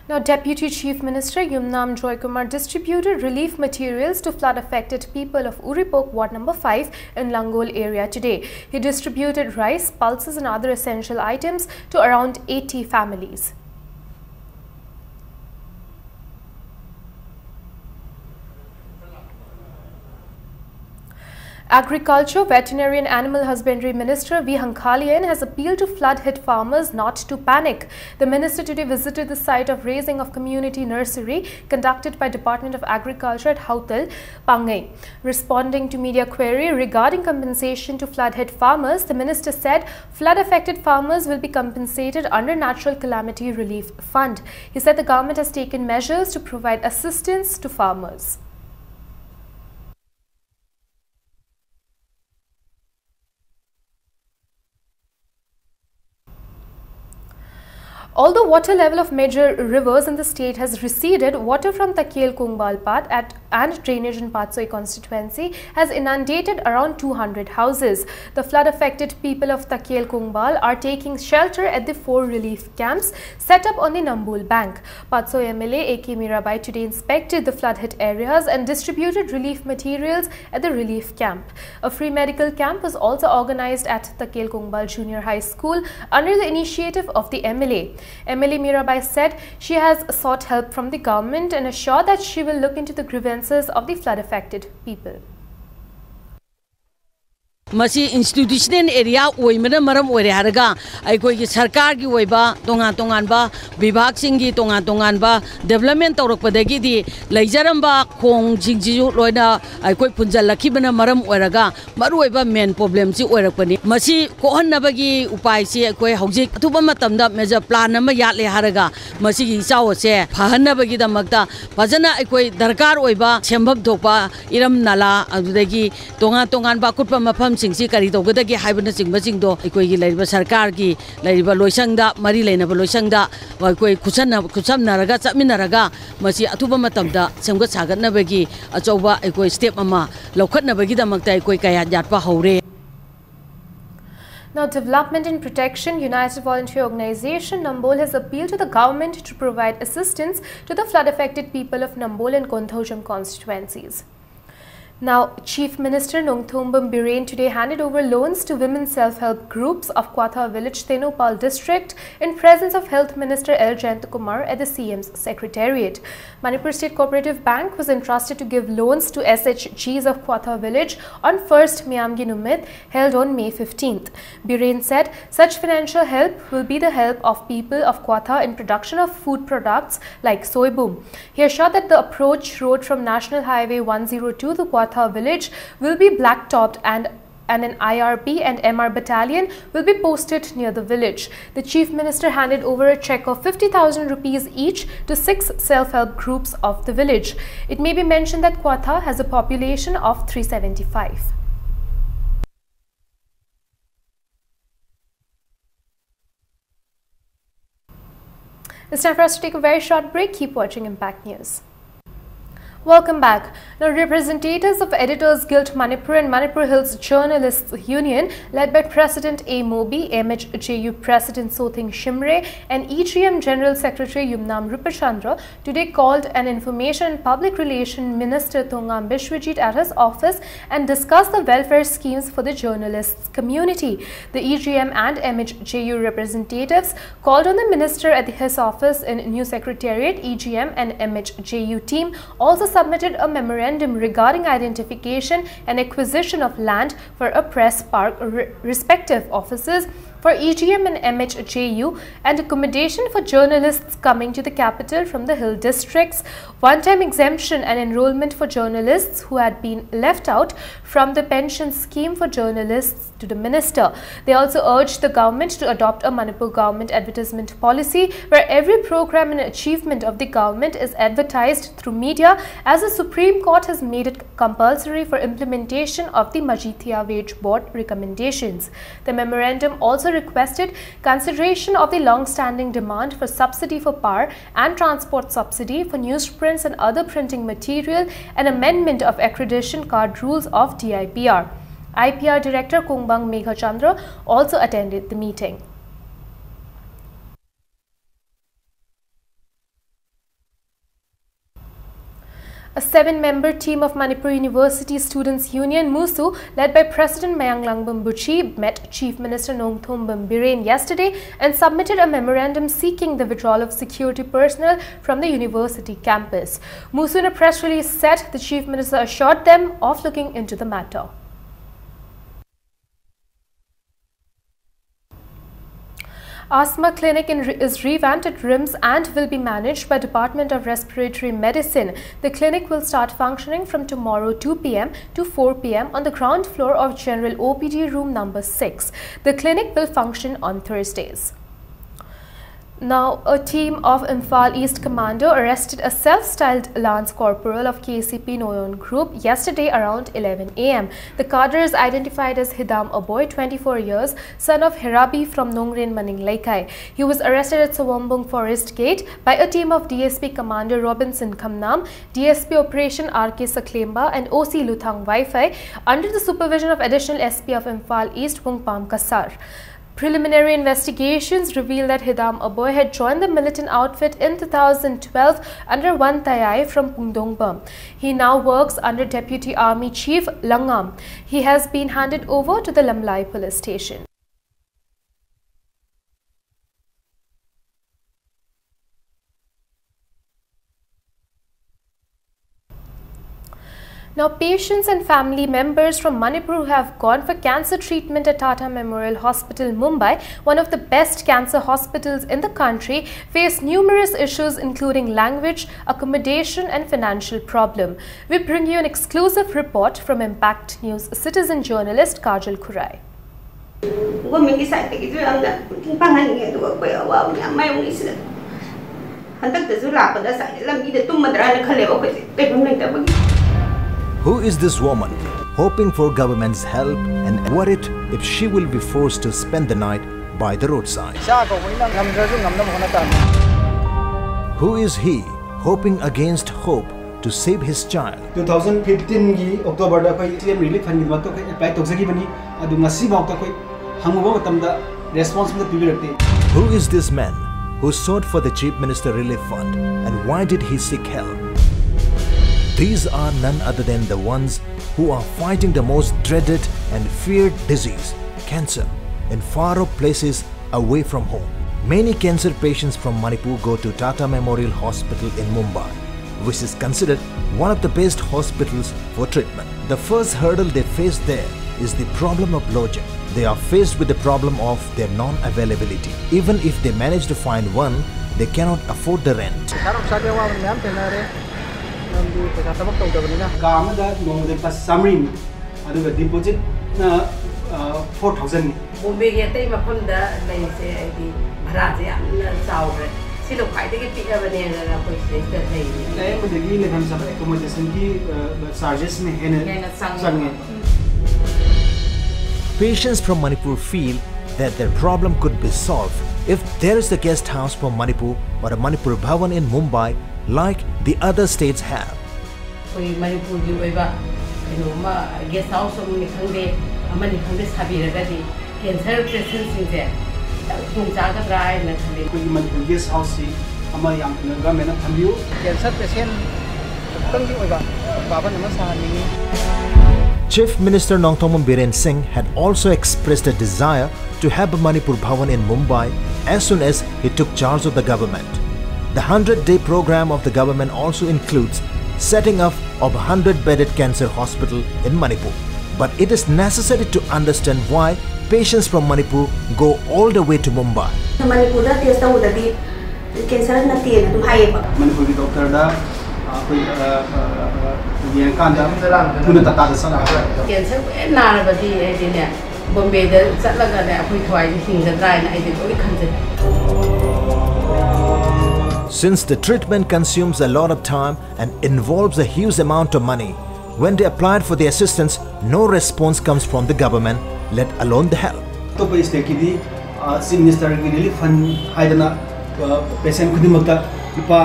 Now, Deputy Chief Minister Yumnam Joykumar distributed relief materials to flood affected people of Uripok Ward number five in Langol area today. He distributed rice, pulses and other essential items to around eighty families. Agriculture, Veterinary and Animal Husbandry Minister V Hangkalian has appealed to flood-hit farmers not to panic. The minister today visited the site of raising of community nursery conducted by Department of Agriculture at Hautal, Pangai. Responding to media query regarding compensation to flood-hit farmers, the minister said flood-affected farmers will be compensated under Natural Calamity Relief Fund. He said the government has taken measures to provide assistance to farmers. Although water level of major rivers in the state has receded, water from Takiel Kungbal Path at, and drainage in Patsoi constituency has inundated around two hundred houses. The flood-affected people of Takiel Kungbal are taking shelter at the four relief camps set up on the Nambol bank. Patsoi M L A A K Mirabai today inspected the flood-hit areas and distributed relief materials at the relief camp. A free medical camp was also organized at Takiel Kungbal Junior High School under the initiative of the M L A. M L A Mirabai said she has sought help from the government and assured that she will look into the grievances of the flood-affected people. ꯃꯁꯤ institutional area ꯑꯣꯏꯕꯅ ꯃꯔꯝ ꯑꯣꯏꯔꯦ ꯍꯥꯏꯔꯒ ꯑꯩꯈꯣꯏꯒꯤ ꯁꯔꯀꯥꯔꯒꯤ ꯑꯣꯏꯕ ꯇꯣꯉꯥꯟ ꯇꯣꯉꯥꯟꯕ ꯕꯤꯚꯥꯒꯁꯤꯡꯒꯤ ꯇꯣꯉꯥꯟ ꯇꯣꯉꯥꯟꯕ development ꯇꯧꯔꯛꯄꯗꯒꯤꯗꯤ ꯂꯩꯖꯔꯝꯕ ꯈꯣꯡꯁꯤꯡꯁꯤꯁꯨ ꯂꯣꯏꯅ ꯑꯩꯈꯣꯏ ꯐꯨꯟꯖꯜꯂꯛꯈꯤꯕꯅ ꯃꯔꯝ ꯑꯣꯏꯔꯒ ꯃꯔꯨꯑꯣꯏꯕ main problemꯁꯤ ꯑꯣꯏꯔꯛꯄꯅꯤ꯫ ꯃꯁꯤ ꯀꯣꯛꯍꯟꯅꯕꯒꯤ ꯎꯄꯥꯏꯁꯤ ꯑꯩꯈꯣꯏ ꯍꯧꯖꯤꯛ ꯑꯊꯨꯕ ꯃꯇꯝꯗ major plan ꯑꯃ ꯌꯥꯠꯂꯦ ꯍꯥꯏꯔꯒ ꯃꯁꯤꯒꯤ ꯏꯆꯥꯎ ꯑꯁꯦ ꯐꯍꯟꯅꯕꯒꯤꯗꯃꯛꯇ ꯐꯖꯅ ꯑꯩꯈꯣꯏ ꯗꯔꯀꯥꯔ ꯑꯣꯏꯕ ꯁꯦꯝꯐꯝ ꯊꯣꯛꯄ ꯏꯔꯝ ꯅꯂꯥ ꯑꯗꯨꯗꯒꯤ ꯇꯣꯉꯥꯟ ꯇꯣꯉꯥꯟꯕ ꯑꯀꯨꯠꯄ ꯃꯐꯝꯁꯤꯡꯁꯤ ꯀꯔꯤ ꯇꯧꯒꯗꯒꯦ ꯍꯥꯏꯕꯅꯆꯤꯡꯕꯁꯤꯡꯗꯣ ꯑꯩꯈꯣꯏꯒꯤ ꯂꯩꯔꯤꯕ ꯁꯔꯀꯥꯔꯒꯤ ꯂꯩꯔꯤꯕ ꯂꯣꯏꯁꯪꯗ ꯃꯔꯤ ꯂꯩꯅꯕ ꯂꯣꯏꯁꯪꯗ ꯑꯩꯈꯣꯏ ꯈꯨꯠꯁꯝꯅ ꯈꯨꯠꯁꯝꯅꯔꯒ ꯆꯠꯃꯤꯟꯅꯔꯒ ꯃꯁꯤ ꯑꯊꯨꯕ ꯃꯇꯝꯗ ꯁꯦꯝꯒꯠ ꯁꯥꯒꯠꯅꯕꯒꯤ ꯑꯆꯧꯕ ꯑꯩꯈꯣꯏ step ꯑꯃ ꯂꯧꯈꯠꯅꯕꯒꯤꯗꯃꯛꯇ ꯑꯩꯈꯣꯏ ꯀꯌꯥꯠ ꯌꯥꯠꯄ ꯍꯧꯔꯦ꯫ Now, Development and Protection United Volunteer Organization Nambol has appealed to the government to provide assistance to the flood-affected people of Nambol and Konthoujam constituencies. Now, Chief Minister Nongthombam Biren today handed over loans to women self-help groups of Kwatha village, Tengnoupal district, in presence of Health Minister L Jayantakumar at the C M's secretariat. Manipur State Cooperative Bank was entrusted to give loans to S H Gs of Kwatha village on first Meamgi Numit, held on May fifteenth. Biren said such financial help will be the help of people of Kwatha in production of food products like soibum. He assured that the approach road from National Highway one zero two to Kwatha village will be blacktopped and and an I R B and M R battalion will be posted near the village. The Chief Minister handed over a cheque of fifty thousand rupees each to six self-help groups of the village. It may be mentioned that Kwatha has a population of three seventy-five. It's time for us to take a very short break. Keep watching Impact News. Welcome back. Now, representatives of Editors Guild Manipur and Manipur Hills Journalists Union, led by President A Mobi, M H J U President Sothing Shimray, and E G M General Secretary Yumnam Rupachandra, today called an Information and Public Relation Minister Thongam Biswajit at his office and discussed the welfare schemes for the journalists community. The E G M and M H J U representatives called on the minister at his office in New Secretariat. E G M and M H J U team also submitted a memorandum regarding identification and acquisition of land for a press park, re- respective offices for E G M and M H J U, and accommodation for journalists coming to the capital from the hill districts, one-time exemption and enrollment for journalists who had been left out from the pension scheme for journalists to the minister. They also urged the government to adopt a Manipur government advertisement policy where every program and achievement of the government is advertised through media, as the Supreme Court has made it compulsory for implementation of the Majithiya Wage Board recommendations. The memorandum also requested consideration of the long-standing demand for subsidy for power and transport subsidy for newsprints and other printing material and amendment of accreditation card rules of D I P R. I P R Director Kungbang Meghachandra also attended the meeting. A Seven-member team of Manipur University Students Union, MUSU, led by President Mayanglangam Buchi, met Chief Minister Nongthombam Biren yesterday and submitted a memorandum seeking the withdrawal of security personnel from the university campus. MUSU, in a press release, said the Chief Minister assured them of looking into the matter. Asthma clinic in, is revamped at RIMS and will be managed by Department of Respiratory Medicine. The clinic will start functioning from tomorrow two p m to four p m on the ground floor of General O P D room number six. The clinic will function on Thursdays. Now, a team of Imphal East Commando arrested a self-styled Lance Corporal of K C P Noyon Group yesterday around eleven a m. The cadre is identified as Hidam Aboy, twenty-four years, son of Herabi from Nongren Maning Leikai. He was arrested at Sawambung Forest Gate by a team of D S P Commander Robinson Khamnam, D S P Operation R K Saklemba, and O C Luthang Waifai, under the supervision of Additional S P of Imphal East, Wungpam Kasar. Preliminary investigations reveal that Hidam Aboy had joined the militant outfit in two thousand twelve under One Tayai from Pungdongba. He now works under Deputy Army Chief Langam. He has been handed over to the Lamlai police station. Now, patients and family members from Manipur who have gone for cancer treatment at Tata Memorial Hospital, Mumbai, one of the best cancer hospitals in the country, face numerous issues including language, accommodation, and financial problem. We bring you an exclusive report from Impact News citizen journalist Kajal Khurai. Government ꯀꯤ side ꯇꯒꯤꯁꯨ ꯌꯥꯝꯅ ꯃꯇꯦꯡ ꯄꯥꯡꯍꯟꯅꯤꯡꯉꯦ꯫ ꯑꯗꯨꯒ ꯑꯩꯈꯣꯏ ꯑꯋꯥꯕ ꯃꯌꯥꯝ ꯃꯥꯌꯣꯛꯅꯩꯁꯤꯗ ꯍꯟꯗꯛꯇꯁꯨ ꯂꯥꯛꯄꯗ ꯉꯁꯥꯏꯗ ꯂꯝꯕꯤꯗ ꯇꯨꯝꯃꯗ꯭ꯔꯥꯅ ꯈꯜꯂꯦꯕ꯫ ꯑꯩꯈꯣꯏꯁꯦ ꯂꯩꯐꯝ ꯂꯩꯇꯕꯒꯤ꯫ Who is this woman hoping for government's help and worried if she will be forced to spend the night by the roadside? ꯏꯆꯥ ꯀꯧꯕꯅꯤꯅ ꯉꯝꯗ꯭ꯔꯁꯨ ꯉꯝꯅꯕ ꯍꯣꯠꯅ ꯇꯥꯕꯅꯤ꯫ Who is he hoping against hope to save his child? Two thousand fifteen ꯒꯤ October ꯗ ꯑꯩꯈꯣꯏ C M Relief Fund ꯒꯤꯗꯃꯛꯇ ꯑꯩꯈꯣꯏ apply ꯇꯧꯖꯈꯤꯕꯅꯤ꯫ ꯑꯗꯨ ꯉꯁꯤꯐꯥꯎꯗ ꯑꯩꯈꯣꯏ ꯍꯪꯉꯨꯕ ꯃꯇꯝꯗ response ꯑꯃꯠꯇ ꯄꯤꯕꯤꯔꯛꯇꯦ꯫ Who is this man who sought for the Chief Minister Relief Fund and why did he seek help? These are none other than the ones who are fighting the most dreaded and feared disease, cancer, in far off places away from home. Many cancer patients from Manipur go to Tata Memorial Hospital in Mumbai, which is considered one of the best hospitals for treatment. The first hurdle they face there is the problem of lodging. They are faced with the problem of their non availability. Even if they manage to find one, they cannot afford the rent. ꯄꯩꯁꯥ ꯅꯨꯡꯁꯥꯒꯤ ꯑꯋꯥꯕ ꯃꯌꯥꯝ ꯊꯦꯡꯅꯔꯦ꯫ ꯃꯔꯝꯗꯤ ꯄꯩꯁꯥ ꯊꯕꯛ ꯇꯧꯗꯕꯅꯤꯅ꯫ ꯀꯥ ꯑꯃꯗ ꯅꯣꯡꯃꯗ ꯂꯨꯄꯥ ꯆꯥꯃꯔꯤꯅꯤ꯫ ꯑꯗꯨꯒ ꯗꯤꯄꯣꯖꯤꯠꯅ ꯐꯣꯔ ꯊꯥꯎꯖꯟꯅꯤ꯫ ꯕꯣꯝꯕꯦꯒꯤ ꯑꯇꯩ ꯃꯐꯝꯗ ꯂꯩꯁꯦ ꯍꯥꯏꯗꯤ ꯚꯔꯥꯁꯦ ꯌꯥꯝꯅ ꯆꯥꯎꯈ꯭ꯔꯦ꯫ ꯁꯤꯅ ꯈ꯭ꯋꯥꯏꯗꯒꯤ ꯄꯤꯛꯑꯕꯅꯦꯅ ꯑꯩꯈꯣꯏ ꯁꯤꯗꯩꯁꯤꯗ ꯂꯩꯔꯤꯅꯦ꯫ ꯑꯌꯥꯝꯕꯗꯒꯤ ꯂꯩꯐꯝ ꯆꯥꯐꯝ ꯑꯦꯀꯣꯃꯣꯗꯦꯁꯟꯒꯤ ꯆꯥꯔꯖꯦꯁꯅ ꯍꯦꯟꯅ ꯍꯦꯟꯅ ꯆꯪꯉꯦ꯫ ꯆꯪꯉꯦ꯫ Patients from Manipur feel that their problem could be solved if there is a guest house for Manipur or a Manipur Bhavan in Mumbai, like the other states have. ꯑꯩꯈꯣꯏ ꯃꯅꯤꯄꯨꯔꯒꯤ ꯑꯣꯏꯕ ꯀꯩꯅꯣꯝꯃ ꯒꯦꯁ ꯍꯥꯎꯁ ꯑꯃꯅꯤ ꯈꯪꯗꯦ, ꯑꯃꯅꯤ ꯈꯪꯗꯦ ꯁꯥꯕꯤꯔꯒꯗꯤ cancer ꯄꯦꯁꯦꯟꯁꯤꯡꯁꯦ ꯈꯤꯇꯪ ꯈꯨꯗꯣꯡ ꯆꯥꯒꯗ꯭ꯔꯥ ꯍꯥꯏꯅ ꯈꯜꯂꯤ꯫ ꯑꯩꯈꯣꯏꯒꯤ ꯃꯅꯤꯄꯨꯔ ꯒꯦꯁ ꯍꯥꯎꯁꯁꯤ ꯑꯃ ꯌꯥꯝ ꯊꯨꯅ ꯒꯃꯦꯟꯅ ꯊꯝꯕꯤꯌꯨ꯫ ꯀꯦꯟꯁꯔ ꯄꯦꯁꯦꯟ ꯈꯛꯇꯪꯒꯤ ꯑꯣꯏꯕ ꯕꯥꯕꯟ ꯑꯃ ꯁꯥꯍꯟꯅꯤꯡꯉꯤ꯫ Chief Minister Nongthombam Biren Singh had also expressed a desire to have a Manipur Bhavan in Mumbai as soon as he took charge of the government. The hundred-day program of the government also includes setting up of a hundred-bedded cancer hospital in Manipur. But it is necessary to understand why patients from Manipur go all the way to Mumbai. ꯃꯅꯤꯄꯨꯔꯗ test ꯇꯧꯕꯗꯗꯤ cancer ꯅꯠꯇꯦꯅ ꯑꯗꯨꯝ ꯍꯥꯏꯌꯦꯕ꯫ ꯃꯅꯤꯄꯨꯔꯒꯤ ꯗꯣꯛꯇꯔꯗ ꯑꯩꯈꯣꯏ ꯌꯦꯡꯉꯀꯥꯟꯗ ꯊꯨꯅ ꯇꯥꯇꯥꯗ ꯆꯠꯂꯒ ꯀꯦꯟꯁꯔ ꯍꯦꯛ ꯅꯥꯔꯕꯗꯤ ꯍꯥꯏꯗꯤꯅꯦ ꯕꯣꯝꯕꯦꯗ ꯆꯠꯂꯒꯅꯦ ꯑꯩꯈꯣꯏ ꯊꯋꯥꯏꯁꯦ ꯍꯤꯡꯒꯗ꯭ꯔꯥ ꯍꯥꯏꯅ ꯑꯩꯗꯤ ꯂꯣꯏ ꯈꯟꯖꯩ꯫ Since the treatment consumes a lot of time and involves a huge amount of money, when they applied for the assistance, no response comes from the government, let alone the help. ꯑꯇꯣꯞꯄ ꯁ꯭ꯇꯦꯠꯀꯤꯗꯤ chief ꯃꯤꯅꯤꯁꯇꯔꯒꯤ relief ꯐꯟ ꯍꯥꯏꯗꯅ patient ꯈꯨꯗꯤꯡꯃꯛꯇ ꯂꯨꯄꯥ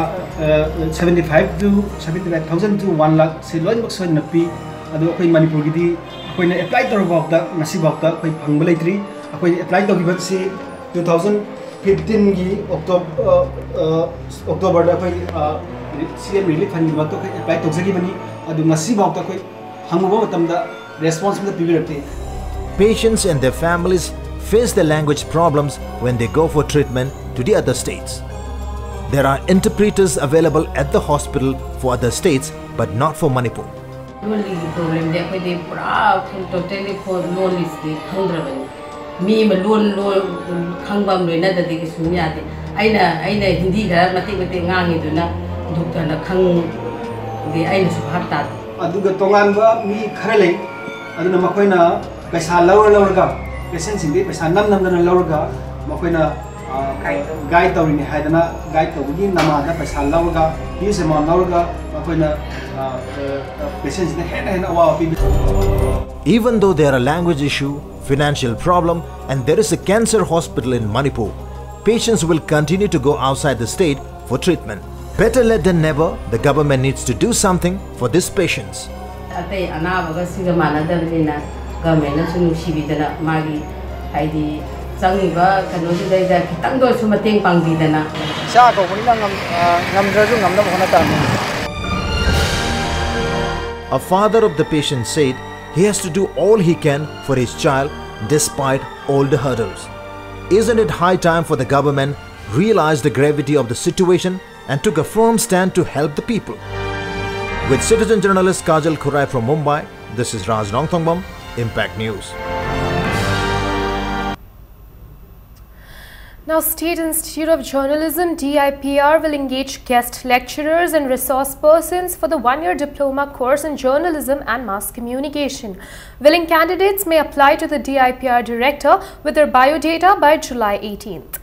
seventy five to seventy five thousand to one lakh ꯁꯤ ꯂꯣꯏꯅꯃꯛ ꯁꯣꯏꯗꯅ ꯄꯤ꯫ ꯑꯗꯣ ꯑꯩꯈꯣꯏ ꯃꯅꯤꯄꯨꯔꯒꯤꯗꯤ ꯑꯩꯈꯣꯏꯅ ꯑꯦꯄ꯭ꯂꯥꯏ ꯇꯧꯔꯐꯥꯎꯗ ꯉꯁꯤꯐꯥꯎꯗ ꯑꯩꯈꯣꯏ ꯐꯪꯕ ꯂꯩꯇ꯭ꯔꯤ꯫ ꯑꯩꯈꯣꯏ ꯑꯦꯄ꯭ꯂꯥꯏ ꯇꯧꯈꯤꯕꯁꯤ two thousand fifteenꯒꯤ ꯑꯣꯛꯇꯣꯕꯔꯗ ꯑꯩꯈꯣꯏ ꯁꯤ ꯑꯦꯝ ꯔꯤꯂꯤꯐ ꯐꯟꯒꯤꯗꯃꯛꯇ ꯑꯩꯈꯣꯏ ꯑꯦꯄ꯭ꯂꯥꯏ ꯇꯧꯖꯈꯤꯕꯅꯤ꯫ ꯑꯗꯨ ꯉꯁꯤꯐꯥꯎꯗ ꯑꯩꯈꯣꯏ ꯍꯪꯉꯨꯕ ꯃꯇꯝꯗ ꯔꯦꯁꯄꯣꯟꯁ ꯑꯃꯠꯇ ꯄꯤꯕꯤꯔꯛꯇꯦ꯫ Patients and their families face the language problems when they go for treatment to the other states. There are interpreters available at the hospital for other states, but not for Manipur. ꯂꯣꯟꯂꯤꯒꯤ ꯄ꯭ꯔꯣꯕ꯭ꯂꯦꯝꯗꯤ ꯑꯩꯈꯣꯏꯗꯤ ꯄꯨꯔꯥ totally four ꯂꯣꯟꯂꯤꯁꯤꯗꯤ ꯈꯪꯗ꯭ꯔꯕꯅꯤ꯫ ꯃꯤ ꯑꯃ ꯂꯣꯟ ꯂꯣꯟ ꯈꯪꯕ ꯑꯃ ꯂꯣꯏꯅꯗꯗꯤ ꯀꯩꯁꯨ ꯌꯥꯗꯦ꯫ ꯑꯩꯅ ꯑꯩꯅ ꯍꯤꯟꯗꯤ ꯈꯔ ꯃꯇꯦꯛ ꯃꯇꯦꯛ ꯉꯥꯡꯉꯤꯗꯨꯅ ꯗꯣꯛꯇꯔꯅ ꯈꯪꯗꯦ, ꯑꯩꯅꯁꯨ ꯚꯥꯞ ꯇꯥꯗꯦ꯫ ꯑꯗꯨꯒ ꯇꯣꯉꯥꯟꯕ ꯃꯤ ꯈꯔ ꯂꯩ, ꯑꯗꯨꯅ ꯃꯈꯣꯏꯅ ꯄꯩꯁꯥ ꯂꯧꯔ ꯂꯧꯔꯒ, ꯄꯦꯁꯦꯟꯁꯤꯡꯗꯒꯤ ꯄꯩꯁꯥ ꯅꯝ ꯅꯝꯗꯅ ꯂꯧꯔꯒ ꯃꯈꯣꯏꯅ ꯒꯥꯏꯗ ꯇꯧꯔꯤꯅꯤ ꯍꯥꯏꯗꯅ ꯒꯥꯏꯗ ꯇꯧꯕꯒꯤ ꯅꯃꯥꯗ ꯄꯩꯁꯥ ꯂꯧꯔꯒ, ꯍ꯭ꯌꯨꯖ ꯑꯦꯃꯥꯎꯟ ꯂꯧꯔꯒ ꯃꯈꯣꯏꯅ ꯄꯦꯁꯦꯟꯁꯤꯡꯗ ꯍꯦꯟꯅ ꯍꯦꯟꯅ ꯑꯋꯥꯕ ꯄꯤꯕꯤ꯫ Even though there are language issue, financial problem, and there is a cancer hospital in Manipur, patients will continue to go outside the state for treatment. Better late than never, the government needs to do something for these patients. ꯑꯇꯩ ꯑꯅꯥꯕꯒ ꯁꯤꯒ ꯃꯥꯟꯅꯗꯕꯅꯤꯅ ꯒꯚꯔꯟꯃꯦꯟꯅꯁꯨ ꯅꯨꯡꯁꯤꯕꯤꯗꯅ ꯃꯥꯒꯤ ꯍꯥꯏꯗꯤ ꯆꯪꯉꯤꯕ ꯀꯩꯅꯣꯁꯤꯗꯩꯗ ꯈꯤꯇꯪꯗ ꯑꯣꯏꯔꯁꯨ ꯃꯇꯦꯡ ꯄꯥꯡꯕꯤꯗꯅ꯫ ꯏꯆꯥ ꯀꯧꯕꯅꯤꯅ ꯉꯝ-, ꯑ, ꯉꯝꯗ꯭ꯔꯁꯨ ꯉꯝꯅꯕ ꯍꯣꯠꯅ ꯇꯥꯕꯅꯤ꯫ A father of the patient said he has to do all he can for his child despite all the hurdles. Isn't it high time for the government realize the gravity of the situation and took a firm stand to help the people? With citizen journalist Kajal Khurai from Mumbai, this is Raj Rongthongbam, Impact News. Now, State Institute of Journalism, D I P R, will engage guest lecturers and resource persons for the one-year diploma course in journalism and mass communication. Willing candidates may apply to the D I P R director with their biodata by July eighteenth.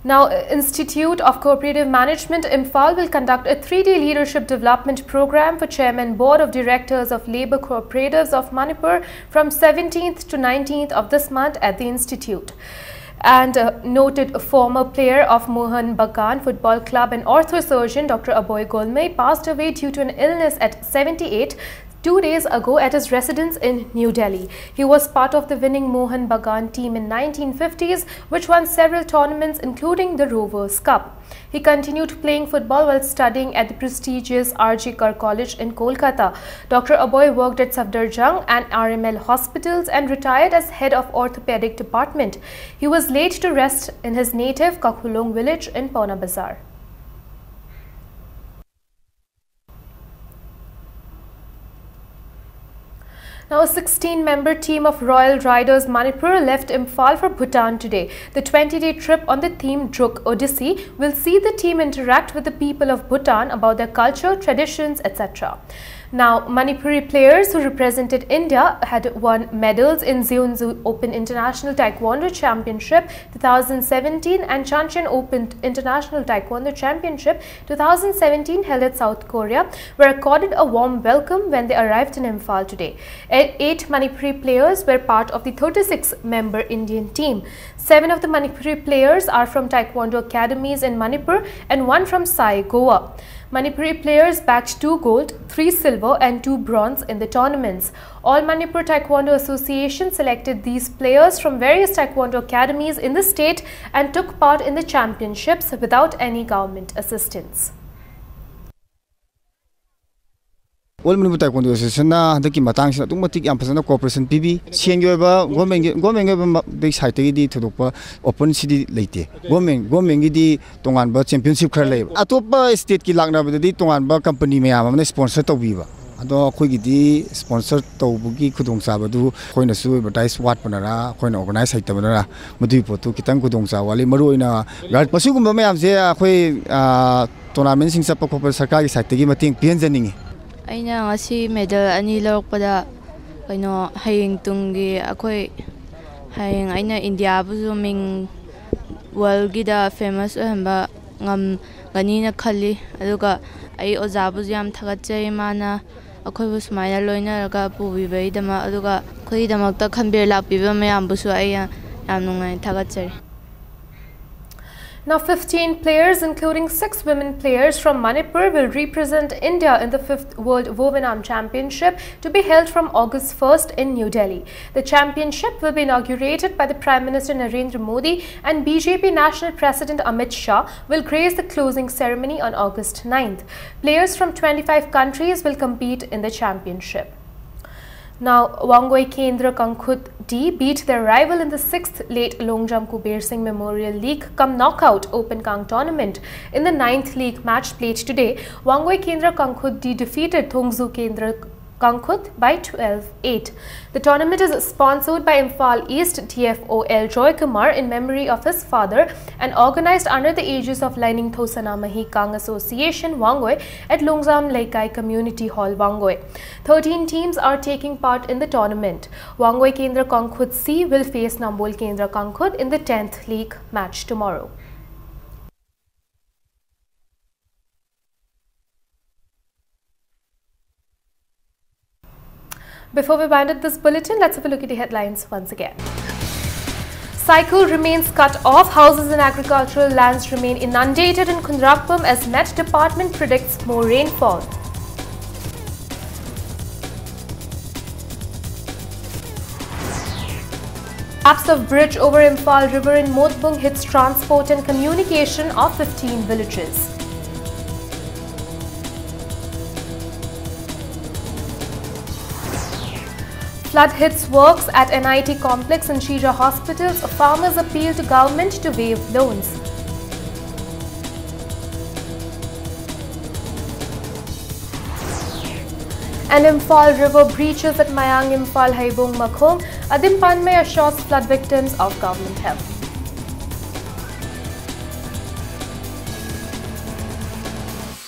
Now, Institute of Cooperative Management, Imphal, will conduct a three-day leadership development program for Chairman Board of Directors of Labour Cooperatives of Manipur from seventeenth to nineteenth of this month at the institute. And, uh, noted former player of Mohan Bagan Football Club and ortho surgeon Doctor Abhay Golmei passed away due to an illness at seventy-eight. two days ago at his residence in New Delhi. He was part of the winning Mohan Bagan team in nineteen fifties, which won several tournaments, including the Rovers Cup. He continued playing football while studying at the prestigious R G Kar College in Kolkata. Doctor Abhay worked at Safdarjung and R M L hospitals and retired as head of orthopedic department. He was laid to rest in his native Kakhulong village in Paona Bazar. Now, a sixteen-member team of Royal Riders Manipur left Imphal for Bhutan today. The twenty-day trip on the theme Druk Odyssey will see the team interact with the people of Bhutan about their culture, traditions, et cetera. Now, Manipuri players who represented India had won medals in Jeonju Open International Taekwondo Championship two thousand seventeen and Changchun Open International Taekwondo Championship two thousand seventeen, held at South Korea, were accorded a warm welcome when they arrived in Imphal today. E- Eight Manipuri players were part of the thirty-six member Indian team. Seven of the Manipuri players are from Taekwondo academies in Manipur and one from Sai, Goa. Manipuri players bagged two gold, three silver, and two bronze in the tournaments. All Manipur Taekwondo Association selected these players from various Taekwondo academies in the state and took part in the championships without any government assistance. All Manipur Taekwondo Association ꯅ ꯍꯟꯗꯛꯀꯤ ꯃꯇꯥꯡꯁꯤꯗ ꯑꯗꯨꯛ ꯃꯇꯤꯛ ꯌꯥꯝ ꯐꯖꯅ cooperation ꯄꯤꯕꯤ꯫ ꯁꯦꯟꯒꯤ ꯑꯣꯏꯕ ꯒꯣꯔꯃꯦꯟꯒꯤ ꯒꯣꯔꯃꯦꯟꯒꯤ ꯑꯣꯏꯕ ꯃ- ꯗꯒꯤ ꯁꯥꯏꯠꯇꯒꯤꯗꯤ ꯊꯣꯏꯗꯣꯛꯄ ꯑꯣꯄꯟꯁꯤꯗꯤ ꯂꯩꯇꯦ꯫ ꯒꯣꯔꯃꯦꯟ ꯒꯣꯔꯃꯦꯟꯒꯤꯗꯤ ꯇꯣꯉꯥꯟꯕ ꯆꯦꯝꯄꯤꯌꯟꯁꯤꯞ ꯈꯔ ꯂꯩꯌꯦꯕ꯫ ꯑꯇꯣꯞꯄ ꯁ꯭ꯇꯦꯠꯀꯤ ꯂꯥꯛꯅꯕꯗꯗꯤ ꯇꯣꯉꯥꯟꯕ ꯀꯝꯄꯅꯤ ꯃꯌꯥꯝ ꯑꯃꯅ ꯁ꯭ꯄꯣꯟꯁꯔ ꯇꯧꯕꯤꯕ꯫ ꯑꯗꯣ ꯑꯩꯈꯣꯏꯒꯤꯗꯤ ꯁ꯭ꯄꯣꯟꯁꯔ ꯇꯧꯕꯒꯤ ꯈꯨꯗꯣꯡꯆꯥꯕꯗꯨ ꯑꯩꯈꯣꯏꯅꯁꯨ ꯑꯦꯗꯚꯔꯇꯥꯏꯁ ꯋꯥꯠꯄꯅꯔ, ꯑꯩꯈꯣꯏꯅ ꯑꯣꯔꯒꯅꯥꯏꯁ ꯍꯩꯇꯕꯅꯔ, ꯃꯗꯨꯒꯤ ꯄꯣꯠꯇꯨ ꯈꯤꯇꯪ ꯈꯨꯗꯣꯡꯆꯥꯕ ꯋꯥꯠꯂꯤ꯫ ꯃꯔꯨꯑꯣꯏꯅ ꯃꯁꯤꯒꯨꯝꯕ ꯃꯌꯥꯝꯁꯦ ꯑꯩꯈꯣꯏ, ꯑ, ꯇꯣꯔꯅꯥꯃꯦꯟꯁꯤꯡ ꯆꯠꯄ ꯈꯣꯠꯄ ꯁꯔꯀꯥꯔꯒꯤ ꯁꯥꯏꯠꯇꯒꯤ ꯃꯇꯦꯡ ꯄꯤꯍꯟꯖꯅꯤꯡꯉꯤ꯫ ꯑꯩꯅ ꯉꯁꯤ ꯃꯦꯗꯜ ꯑꯅꯤ ꯂꯧꯔꯛꯄꯗ, ꯀꯩꯅꯣ, ꯍꯌꯦꯡ ꯇꯨꯡꯒꯤ ꯑꯩꯈꯣꯏ, ꯍꯌꯦꯡ ꯑꯩꯅ ꯏꯟꯗꯤꯌꯥꯕꯨꯁꯨ ꯃꯤꯡ ꯋꯥꯔꯜꯒꯤꯗ ꯐꯦꯃꯁ ꯑꯣꯏꯍꯟꯕ ꯉꯝꯒꯅꯤꯅ ꯈꯜꯂꯤ꯫ ꯑꯗꯨꯒ ꯑꯩ ꯑꯣꯖꯥꯕꯨꯁꯨ ꯌꯥꯝ ꯊꯥꯒꯠꯆꯔꯤ, ꯃꯥꯅ ꯑꯩꯈꯣꯏꯕꯨ ꯁꯨꯃꯥꯏꯅ ꯂꯣꯏꯅꯔꯒ ꯄꯨꯕꯤꯕꯒꯤꯗꯃꯛ꯫ ꯑꯗꯨꯒ ꯑꯩꯈꯣꯏꯒꯤꯗꯃꯛꯇ ꯈꯟꯕꯤꯔ ꯂꯥꯛꯄꯤꯕ ꯃꯌꯥꯝꯕꯨꯁꯨ ꯑꯩ ꯌꯥꯝ ꯅꯨꯡꯉꯥꯏꯅ ꯊꯥꯒꯠꯆꯔꯤ꯫ Now, fifteen players, including six women players from Manipur, will represent India in the fifth World Woven Arm Championship to be held from August first in New Delhi. The championship will be inaugurated by the Prime Minister Narendra Modi, and B J P National President Amit Shah will grace the closing ceremony on August ninth. Players from twenty-five countries will compete in the championship. Now, Wangoi Kendra Kangkhut D beat their rival in the sixth Late Longjam Kuber Singh Memorial League cum Knockout Open Kang tournament. In the ninth league match played today, Wangoi Kendra Kangkhut D defeated Thongzu Kendra Kangkhut by twelve eight. The tournament is sponsored by Imphal East D F O L Joy Kumar in memory of his father and organized under the aegis of Laining Thosana Mahi Kang Association, Wangoi, at Longjam Leikai Community Hall, Wangoi. Thirteen teams are taking part in the tournament. Wangoi Kendra Kangkhut C will face Nambol Kendra Kangkhut in the tenth league match tomorrow. Before we wind up this bulletin, let's have a look at the headlines once again. Saikul remains cut off, houses and agricultural lands remain inundated in Khundrakpam as Met Department predicts more rainfall. Collapse of bridge over Imphal River in Motbung hits transport and communication of fifteen villages. Flood hits works at N I T complex and Shija hospitals. Farmers appeal to government to waive loans. And Imphal River breaches at Mayang Imphal Haibong Makhong. Adim Panmei assures flood victims of government help.